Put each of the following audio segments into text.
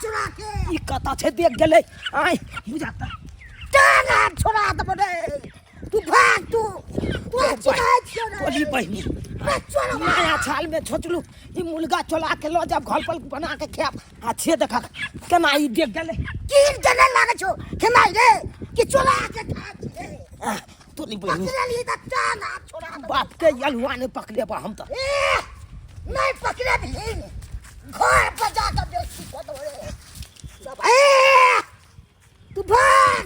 चोरा के ई कतऽ छै देख गेलै आय बुझाता टांग हाथ छोड़ा देबो रे तू भाग तू तू चिन्है छियौ रे बोली बहिनी चोरवा नया छाल में सोचलू ई मुर्गा चोला के लऽ जाब घर पर बना के खायब आ छे देखा केना ई देख गेलै की देने लागै छौ खेनाइ रे कि चोरा के खा छियै आह, तोरी बहिनी पकड़ली तऽ टांग हाथ छोड़ा देबो। बाप के अलुआ नहि पकड़ेबा हम तऽ ए, नहीं पकड़े भी घर पर जाकर बेइज्जती कर दो रे सब ए तू भाग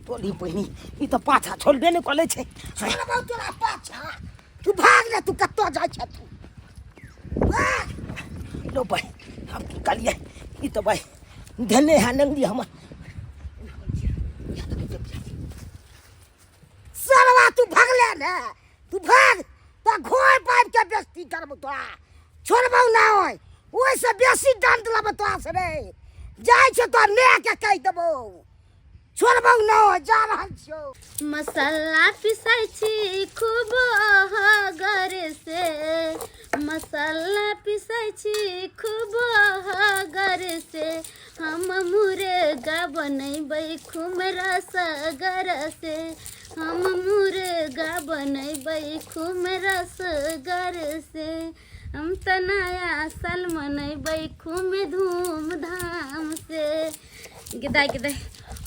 तोरी बहिनी ई तऽ पाछा छोड़बे नहि करै छै छोड़बौ तोरा पाछा तू भाग ने तू कतऽ जाइ छै तू भाग लो भाई अब की करिए ई तऽ भाई धने है नंगी हमर सरवा तू भगले ने तू भाग तो घोर पाइप के बेइज्जती करबो तोरा छोड़बौ ना होय ओहिसँ बेसी दंड लेबो तोरा से रे जाइ छौ तोरा माय के कहि देबो छोड़बौ ना होय जा रहल छियौ मसाला पिसाइ छी खूब हगर से मसाला पिसाइ छी खूब हगर से हम मुर्गा बनैबै खूब रसगर से हम मुर्गा बनैबै खूब रसगर से हम तऽ नया साल मनैबै खूब धूमधाम से गेदाइ गेदाइ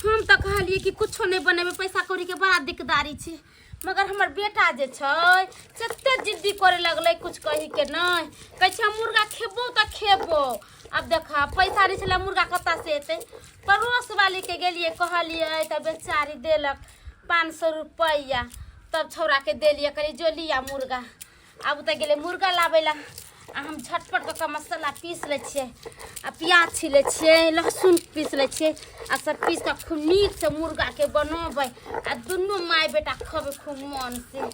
हम तऽ कहलियै कि कुछो नहि बनेबै पैसा कौड़ीके बड़ा दिकदारी छै मगर हमर बेटा जे छै से एते जिद्दी करे लगलै कुछ कहीके नहि कहै छै हम मुर्गा खेबो तऽ खेबो आब देखा पैसा नहि छलै मुर्गा कतऽ से एतै पड़ोस वालीके गेलियै कहलियै तऽ बेचारी देलक 500 रुपैआ तब छौड़ाके देलियै कहलियै जो लिया मुर्गा आब तऽ गेलै मुर्गा लाबै लए आ हम झटपट कऽ कऽ मसाला पीस लै छियै आ प्याज छीलै छियै लहसुन पीस लै छियै आ सब पीस कऽ खूब नीकसँ मुर्गाके बनबै आ दुनू माय बेटा खबै खूब मोनसँ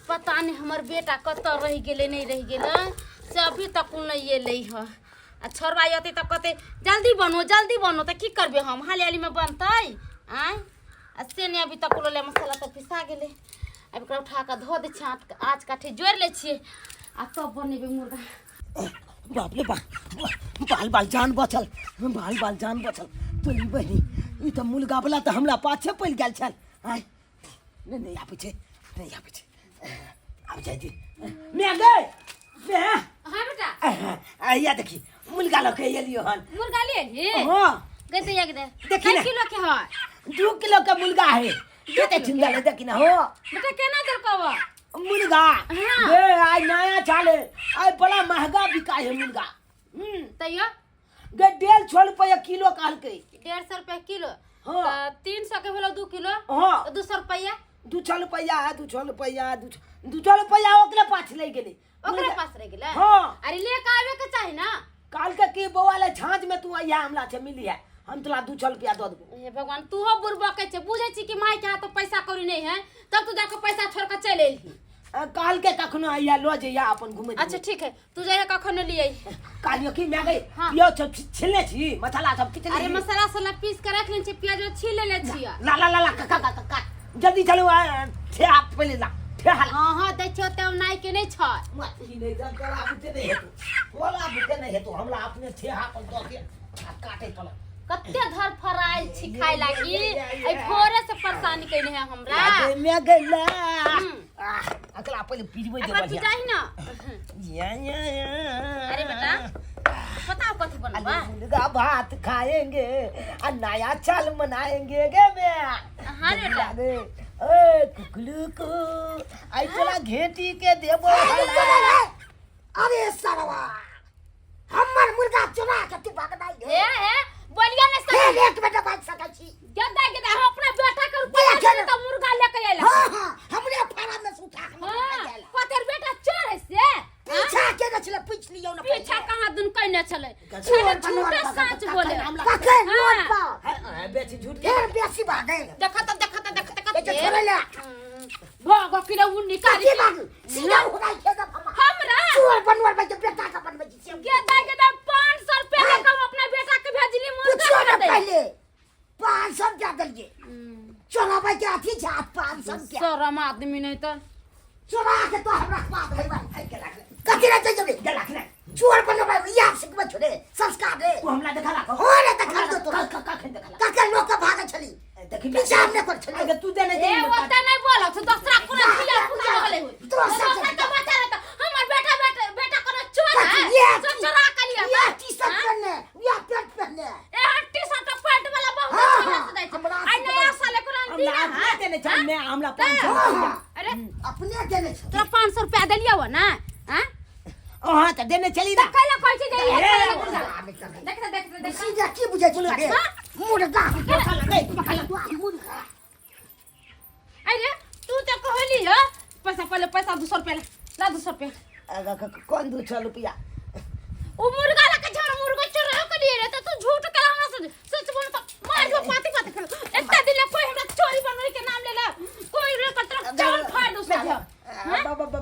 पता नहि हमर बेटा कतऽ रहि गेलै नहि रहि गेलै से अभी तक ओ नहि एलै हँ आ छोड़बा अतै तऽ कहतै जल्दी बनो जल्दी बनो तऽ की करबै हम हाली हालीमे बनतै आँय आ से नहि अभी तक ले मसाला तऽ पिसा गेलै आब एकरा उठा कऽ धऽ दै छियै आँच आँच काठी जोड़ि लै छियै आ तब बनेबै मुर्गा बाप रे बाप बाल बाल जान बचल बाल बाल जान बचल तोरी बहिनी ई तऽ मुर्गा वाला तऽ हमरा पाछे पड़ि गेल छल आँय नहि नहि आबै छै नहि आबै छै आब जाइ छी मैं गए मैं हाँ बेटा आइया देखी मुर्गा लऽ के एलियो हन मुर्गा ले एलही हाँ गई तो एक दे देखी ना। कै किलो के है 2 किलो के मुर्गा है कते सुंदर है देखी ना हो बेटा केना देलकौ मुर्गा हाँ। ए आइ नया चाले आइ बड़ा महंगा बिका है मुर्गा तैयो गे 150 रुपया किलो कहलकै 150 रुपया किलो हाँ। तऽ 300 के भेलौ 2 किलो हाँ। तऽ 200 रुपया 200 रुपया है 200 रुपया 200 रुपया ओकरे पास ले गेलै ओकरे पास रह गेलै हाँ। अरे ले के आबे के चाही ना काल के की बौआ ले छाँझ में तू अइहा हमरा से मिली है हम तोरा 200 रुपया दऽ देबो हे भगवान तू हो बुढ़बा के छै बुझै छी कि माय के हाथ पैसा कौड़ी नहीं है तब तू जाके पैसा छोड़ के चलि एलही काल के कखनो अइहा लऽ जइहा अपन घुमै अच्छा ठीक है तू जाइए कखन लिए कहलियो कि मैं गई हाँ। पियो सब छिलने छी मसाला सब किचने अरे मसाला सला पीस के रख लेने छी प्याज छील लेने छियै ला ला ला ला का का का जल्दी चलो ठे आप पहले ला ठे हाला हाँ हाँ दै छियो ते नाइ के नहीं छै ई नहीं जब तोरा बुते नहीं हेतु तोरा बुते नहीं हेतु हमरा अपने ठे हा पर दऽ के आ काटे पड़ल कते धर फराइल छी खाय लागी एहि भोरे से परेशानी कइने है हमरा लागे में गैला हम्म। आह, अकला पहिले पीजबै दे एकरा बढ़िया पिटाही ना या या या अरे बेटा बताओ कथी बनबा आलू मुर्गा भात खाएंगे आ नया साल मनाएंगे गे बे हाँ बेटा गे ए कुकलू को आई तोरा घेटी के देबो अरे सरवा हमर मुर्गा चोरा के तू भगनाइ ए ए बोलिया ने हे सही एक बेटा बाजि सकै छी गदा गदा हम अपना बेटा के रुपया देखिए देने ना। तो मुर्गा लेके आइला हाँ हाँ हमरे फारा में से उठा के हाँ आयल पतर बेटा चोर है से पीछा के न छलै पूछ लियौ न पीछा कहाँ दुन कइने छलै गदा। छलै झूठे साँच बोले पकड़ लोन हाँ। पर बेची झूठ के फेर बेसी भागै देखा तो देखा तो देखा तो के छोड़ै ले भोगो किलो उ निकाली कथी भागू सीधा उड़ाइ के दब हम हमरा चोर बनवर भाई के बेटा के बनबै छी गेदा गेदा 500 रुपया लऽ कऽ हम अपना बेटा के भेजली मुर्गा पूछियो न खरीदै। पहिले 500 रुपया देलियै चोराबै के अथी छै 500 रुपया शरम आदमी नहीं तो चोरा के तो हमरा पास है भाई कथी रे चल गेला कि नहीं चोर बनबै इएह सिखबै छौ रे संस्कार रे तू हमरा देखा हमरा 500 रुपैआ। अरे अपने देने छै। तोरा 500 रुपया देलियौ हँ ना? आँ? अहाँ तऽ देने छली ना। तऽ कैला कहै छै जे इहे अरे, खाना मुर्गा। देख तऽ, देख तऽ, देख तऽ। सीधा की बुझै छी रे? मुर्गा। मुर्गा। अरे तू तऽ कहली ह पैसा पहिले पैसा 200 रुपया ला, ला 200 रुपया। कोन 200 रुपया? ओ मुर्गा लके झर मुर्गा चोरा के लिए रे, त तू झूठ केला हमरा से। सच बोल त मार जो पाती पाती खेलो। एत्ता दिन ले कोई हमरा चोरी बनवे के नाम लेला कोई रे कतरा चावल फाड़ दो साला।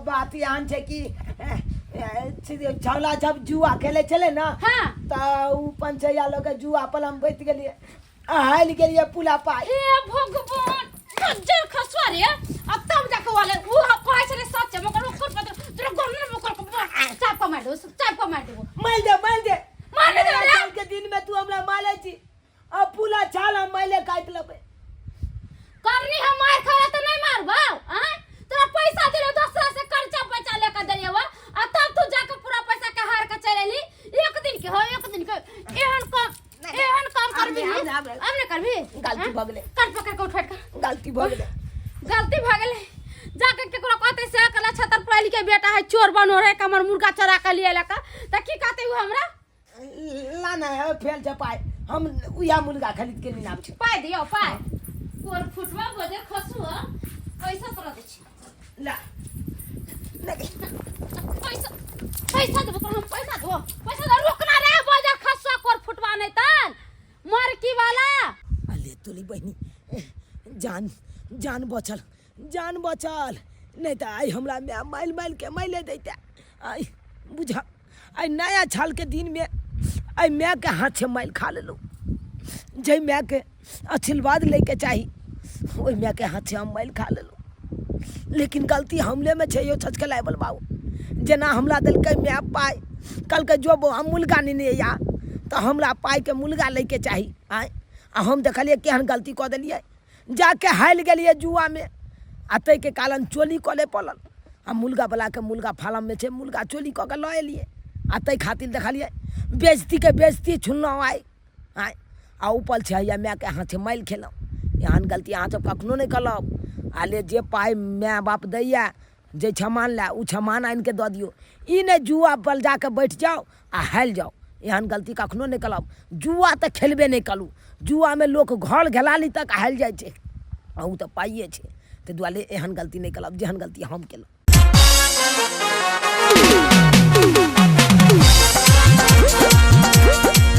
बात यहाँ छै कि छौला जब जुआ खेले छलै ना, तऽ उ पंचैया लऽ के जुआ पर हम बैठ गेलियै, हारि गेलियै पुला पाइ। हे भगवान, खज्जर खसुआ रे। अब तब जाके वाले उ कहै छलै सच, मगर ओकर पत्र तोरा गोर में ओकर चाप को मार दो, चाप को मार दो। मारि दे, मारि दे। मार दे रे। साल के दिन में तू हमरा मारै छी, अब पुला छाल हम माइले काटि लेबै। करनी हम मार खा त नहीं मारबौ? आं तोरा पैसा दिलो दोसरा से कर्जा बचा लेके देलियो आ तब तू जाके पूरा पैसा के हार के चल एली। एक दिन के हो, एक दिन के एहन काम, एहन काम करबी? आब नहि, आब नहि। आब नहि करबी? गलती भऽ गेलै। कर पकड़ के उठा के। गलती भऽ गेलै। गलती भऽ गेलै। जाके केकरो कहते से अकेला छतर पढ़ल के बेटा है, चोर बनो रहे, कमर मुर्गा चोरा के लिए लका, त की कहते उ हमरा? ला ना है फेल छै पाइ, हम उएह मुर्गा खरीद के लेने आबै छी। पाइ दियौ पाइ। कोर फुटवा बजे खसु ह पैसा तोरा दै छी। ला। पैसा, पैसा देबो तोरा हम, पैसा देबो, पैसा दे। रुकना रे बजे खसुआ कोर फुटवा नहीं तन मरकी वाला। अले तोली बहिनी, जान जान बचल, जान बचल, नहीं तऽ आइ हमरा माय मारि मारि के मारि दैते। आइ बुझा आइ नया साल के दिन में आइ माय के हाथ से मारि खा लेलहुँ। जाहि माय के आशीर्वाद लैके चाही ओहि माय के हाथ से हम मारि खा लेलहुँ। लेकिन गलती हमरे में छै यौ छचकलाइ बाबू। जेना हमरा देलकै माय पाइ, कहलकै जो बौआ हम मुर्गा नेने अइहा, तऽ हमरा पाइके मुर्गा लैके चाही। आँय आ हम देखलियै केहन गलती कऽ देलियै, जाके हारि गेलियै जुआमे आ ताहिके कारण चोरी कऽ ले पड़ल आ मुर्गावलाके मुर्गा फार्ममे छै, मुर्गा चोरी कऽ के लऽ एलियै आ ताहि खातिर देखलियै बेजतीके बेजती छुलहुँ आइ। आँय आ ऊपर छै हैया मायके हाथे मारि खेलहुँ। एहन गलती अहाँसभ कखनो नहि करब। आ ले जे पाइ माय बाप दैए जे सामान लए ओ सामान आनिके दऽ दियौ, ई नहि जुआ पर जाके बैठ जाउ आ हारि जाउ। एहन गलती कखनो नहि करब। जुआ तऽ खेलबे नहि करू। जुआमे लोक घर घलाली तक हारि जाइ छै आ ओ तऽ पाइए छै। ताहि दुआरे एहन गलती नहि करब जेहन गलती हम केलहुँ।